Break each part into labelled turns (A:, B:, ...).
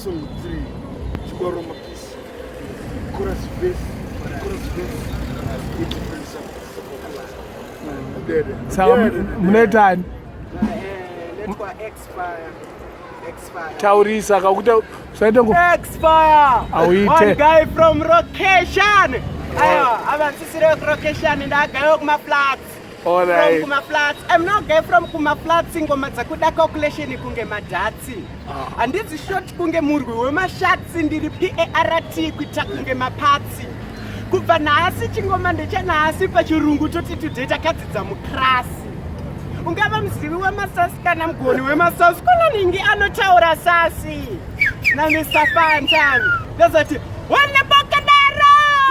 A: Song 3 chikoro mapisi chorus verse, chorus verse.
B: Saka munoitani? Taurisa kakuti usaite ngo
C: Expire.
B: Auite.
C: One guy from Location. Ayo, avansisire location ndagayo kuma flats.
B: All
C: From
B: right.
C: kuma flats. I'm not guy from kuma flats ngoma dzakuda calculation kunge madatsi. Handidzi short kunge murwi wemashatsi, ndiri part kuita kunge mapatsi. Kubva nhasi chingoma ndechanhasi, pachirungu toti today takadzidza mukrasi. Ungava muzivi wemasasi kana mugoni wemasasi, kuna ningi anotaura sasi naMr Fantan, ndozoti wana bokadaro.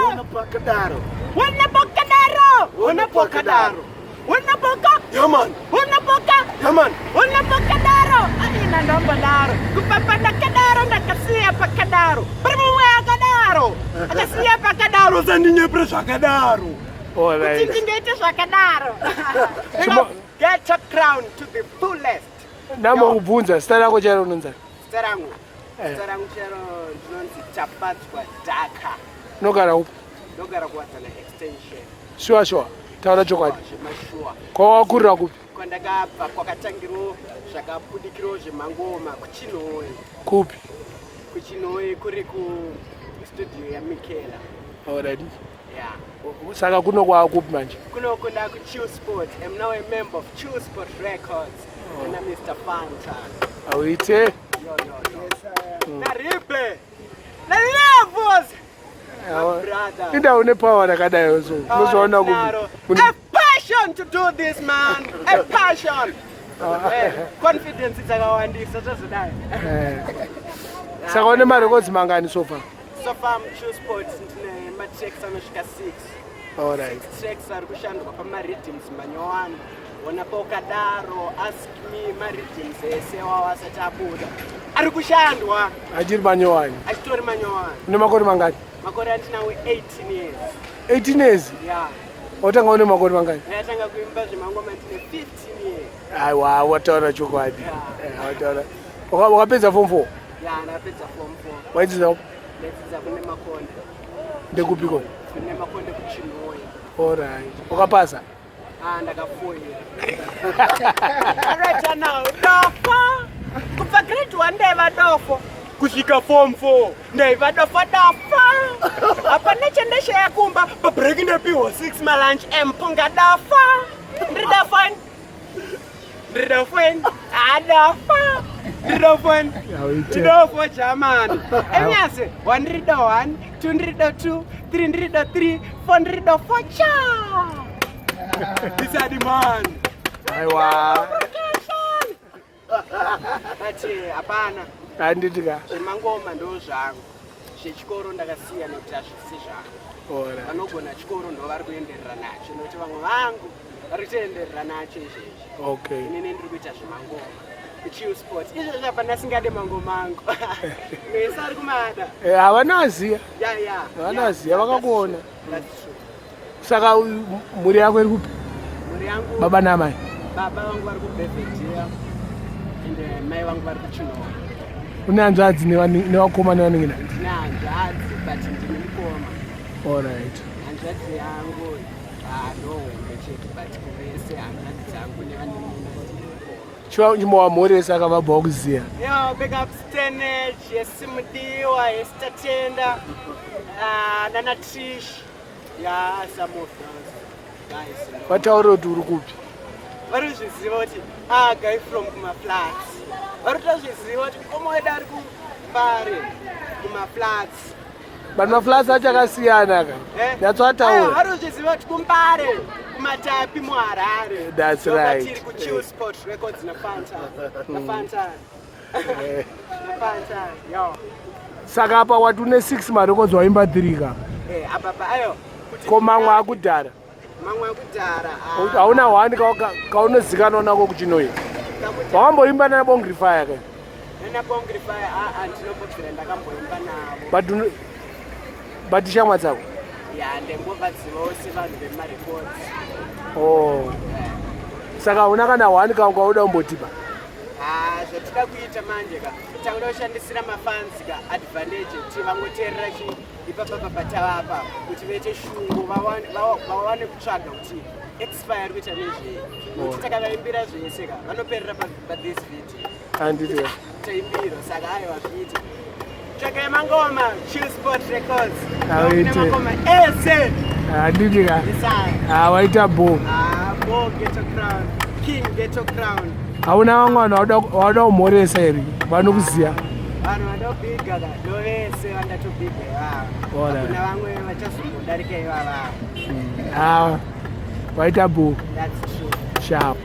A: Ona pakadaro.
C: Wana bokadaro, wana bokadaro, wana boka.
A: Yeah man.
C: Wana boka.
A: Yeah man.
C: Wana bokadaro, aina ndombodaro kubva ndakadaro, ndakasiya pakadaro, pari mumwe akadaro akasiya pakadaro, sandinyepere zvakadaro
B: All
C: kuti
B: right.
C: ndingaite zvakadaro. Get a crown to the fullest.
B: Ndambokubvunza zita rako chairo, unonzani?
C: Zita rangu?
B: Eh.
C: Zita rangu chero ndinonzi Tafadzwa Dhaka.
B: Unogara upi?
C: Ndogara kuWadzana Extension.
B: Shuwa shuwa, taura chokwadi.
C: Zvemashuwa.
B: Kwawakurira kupi?
C: Kwandakabva, kwakatangirawo zvakabudikirawo zvemangoma, kuChinhoyi.
B: Kupi?
C: KuChinhoyi, kuri kustudio yaMikela.
B: Alright.
C: Yeah.
B: Saka kuno kwakupi manje?
C: Kunoko ndakuChill Sport. I'm now a member of Chill Sport Records na Mr Fanta.
B: Auite.
C: Yo yo yo, naribe na levels, my brother.
B: Inda une power rakadai so unozoona
C: Naro.
B: kupi?
C: A passion to do this, man, a passion. Confidence dzakawandisa zvazodai.
B: Saka une marecords mangani so far?
C: So far muChill Sport ndine matracks anosvika 6.
B: Alright.
C: Tracks ari kushandwa pamariddims manyowani, ona paukadaro, ask me, mariddims ese wawo asati abuda ari kushandwa.
B: Achiri manyowani?
C: Achitori manyowani.
B: Une makore mangani?
C: Makore andinawo 18 years.
B: 18 years?
C: Ya.
B: Watanga une makore mangani?
C: Ndakatanga kuimba zvemangoma ndine 15 years.
B: Aiwa, wataura chokwadi.
C: Yeah.
B: Wataura. Wakapedza form 4?
C: Ya, ndakapedza form 4.
B: Waidzidza?
C: Ndaidzidza kune Makonde.
B: Ndekupiko?
C: Kune Makonde, kuChinhoyi.
B: Alright, wakapasa?
C: Ah, ndakafoira. Alright, now dofo. Kubva grade 1 ndaiva dofo kusvika form 4 ndaiva dofo dofo. Hapana chandashaya kumba, pabreak ndapiwa 6, malunch empunga. Dofo, ndiri dofo, ndiri dofo, ah, dofo, ndiri dofo.
B: Auite.
C: Dofo jamani. Emyase 1 ndiri do 1, 2 ndiri do 2, 3 ndiri do 3, 4 ndiri do 4 cha. This are the man.
B: Aiwa.
C: But hapana.
B: Handiti ka?
C: Zvemangoma ndo zvangu, zvechikoro ndakasiya nekuti hazvisi zvangu.
B: Alright.
C: Vanogona chikoro ndo vari kuenderera nacho, nekuti vamwe vangu vari kutoenderera nacho izvezvi. Inini ndiri kuita zvemangoma kuChill Sport izvezvi. Hapana asingade mangoma angu, mese ari kumada.
B: Eh, havanaziya.
C: Ya.
B: Vanoziya, vakakuona.
C: That's true.
B: Saka mhuri yako iri kupi?
C: Mhuri yangu?
B: Baba namai?
C: Baba vangu vari kuBelvedere and mai vangu vari kuChinhoyi.
B: Une hanzvadzi nevakoma nevaningina?
C: Ndine hanzvadzi, but ndine mukoma.
B: Alright.
C: Hanzvadzi yangu, ah, ndohombe chete, but kuvese hanzvadzi dzangu nevaningina ndine mukoma.
B: Chimbowamhoresa saka vabva kuziya.
C: Yo, big up Stenage, yesimudiwa, yesitatenda, nana Trish, yeah, some of those guys. You know.
B: Vataure kuti uri kupi.
C: Vari kuzviziva kuti ah, guy from kumaflats. Vari kutozviziva kuti mukoma wedu ari kuMbare kumaflats.
B: But maflats acho akasiyana ka.
C: Eh? Aya,
B: Nyatsoataura.
C: vari kuzviziva kuti kuMbare, kuMatapi, muHarare.
B: That's
C: Ndokwatiri
B: right.
C: kuChill Sport Records naFanta. NaFanta. NaFanta. Yo.
B: Saka apa wati une 6 marecords, waimba 3 ka?
C: Eh, apa pa ayo. Kuti
B: Ko mamwe akudhara?
C: Mamwe akudhara, ah.
B: Hauna one kaunozikanwa nako kuChinhoyi?
C: Kakudhara.
B: Wamboimba naBongrifire ka?
C: NaBongrifire, aa, ndinombobvira ndakamboimba navo.
B: But shamwa dzako?
C: Ya, ndingovazivawo sevanhu vemarecords.
B: Oh. Saka hauna kana one kauda kumbotipa?
C: Ah, zvatida kuita manje ka. Takuda kushandisira mafans ka advantage kuti vangoteerera chi ipapa patavapa kuti vaite shungu, vawane kutsvaga kuti Expire ari kuita nezvei, nokuti takavaimbira zvese ka, vanoperera pathis video.
B: Handiti.
C: Taimbiro. Saka aiwa, zviite. Tsvagai mangoma, Chillspot Records.
B: Aite.
C: Kune mangoma ese.
B: Handiti ka.
C: Isaya.
B: Ah, waita bo.
C: Ah, bo Ghetto Crown, King Ghetto Crown.
B: Hauna vamwe vanhu vauda kumhoresa here vanokuziva?
C: Vanhu vandobhiga ka, ndovese vandatobhiga ivava. Hakuna vamwe vachazombodarika ivava.
B: Ah, waita bo.
C: That's true.
B: Sharp.